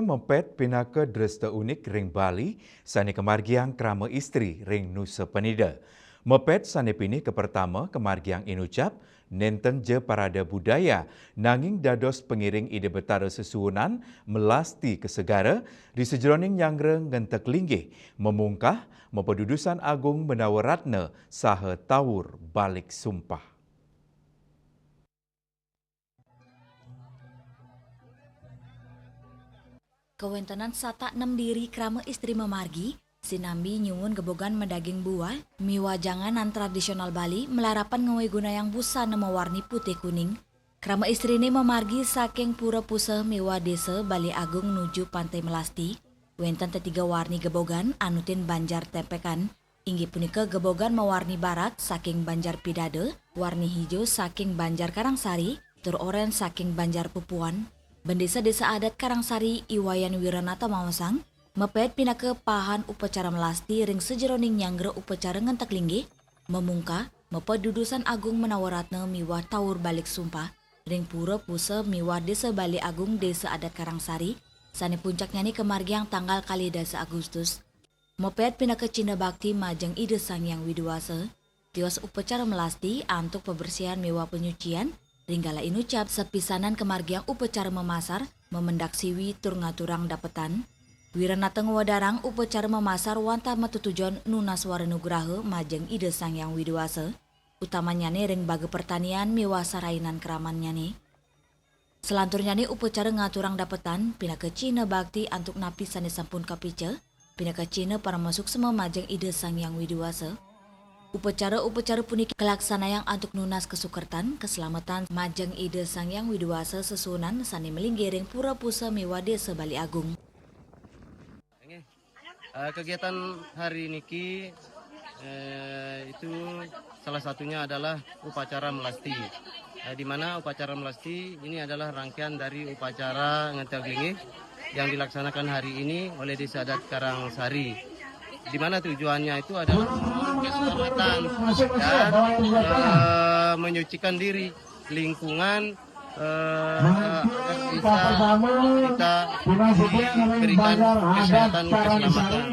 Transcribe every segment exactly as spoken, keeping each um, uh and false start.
Mepet pinaka dresta unik ring Bali, sane kamargiang krama istri ring Nusa Penida. Mepet sane pinih kapertama kamargiang inucap, nenten ja parada budaya, nanging dados pangiring Ida Betara sesuunan melasti ka segara, ri sajeroning nyanggra ngentek linggih, mamungkah, mapadudusan agung menawa ratna saha tawur balik sumpah. Kawentenan satak nem diri krama istri mamargi, sinambi nyuun gebogan madaging buah, miwah janganan tradisional Bali malarapan ngawigunayang busana mawarni putih kuning. Krama istrine mamargi saking Pura Pusa miwah Desa Bali Agung nuju Pantai Melasti, wenten tetiga warni gebogan anutin banjar tempekan, inggih punika gebogan mawarni barak saking Banjar Pidada, warni hijau saking Banjar Karangsari, tur oren saking Banjar Pupuan. Bendesa Desa Adat Karangsari I Wayan Wiranata maosang, mepet pinaka pahan upacara melasti ring sajeroning nyanggra upacara ngentek linggih, mamungkah, mapadudusan agung menawa ratna miwah tawur balik sumpah, ring Pura Pusa miwah Desa Bali Agung Desa Adat Karangsari, sane puncaknyane kamargiang tanggal kalih dasa Agustus. Mepet pinaka cihna bakti majeng Ida Sang Hyang Widi Wasa, tios upacara melasti antuk pabersihan miwah panyucian, ring galah inucap sapisanan kamargiang upacara mamasar, mamendak siwi tur ngaturang dapetan. Wiranata ngwedarang upacara mamasar wantah matetujon nunas wara nugraha majeng Ida Sang Hyang Widi Wasa, utamanyane ring baga pertanian miwah sarainan kramannyane. Selanturnyane upacara ngaturang dapetan, pinaka cihna bakti antuk napi sane sampun kapica, pinaka cihna parama suksma majeng Ida Sang Hyang Widi Wasa. Upacara-upacara puniki kalaksanayang antuk nunas kasukertan, kaslametan majeng Ida Sang Hyang Widi Wasa sesuunan sane malinggih ring Pura Pusa miwah Desa Bali Agung. Nggih. Eh, kegiatan hari niki, eh, itu salah satunya adalah upacara melasti. Eh, di mana upacara melasti ini adalah rangkaian dari upacara ngentek linggih yang dilaksanakan hari ini oleh Desa Adat Karangsari. Di mana tujuannya itu adalah untuk keselamatan dan, eh, menyucikan diri, lingkungan, eh, agar bisa kita diberikan kesehatan, keselamatan.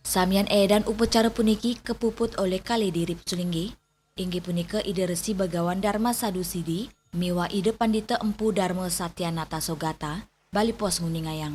Samian edan upacara puniki kapuput olih kalih diri pasulinggi, inggih punika Ida Resi Bagawan Darma Sadu Sidi miwah Ida Pandita Empu Darma Satyanata Sogata, Bali Pos nguningayang.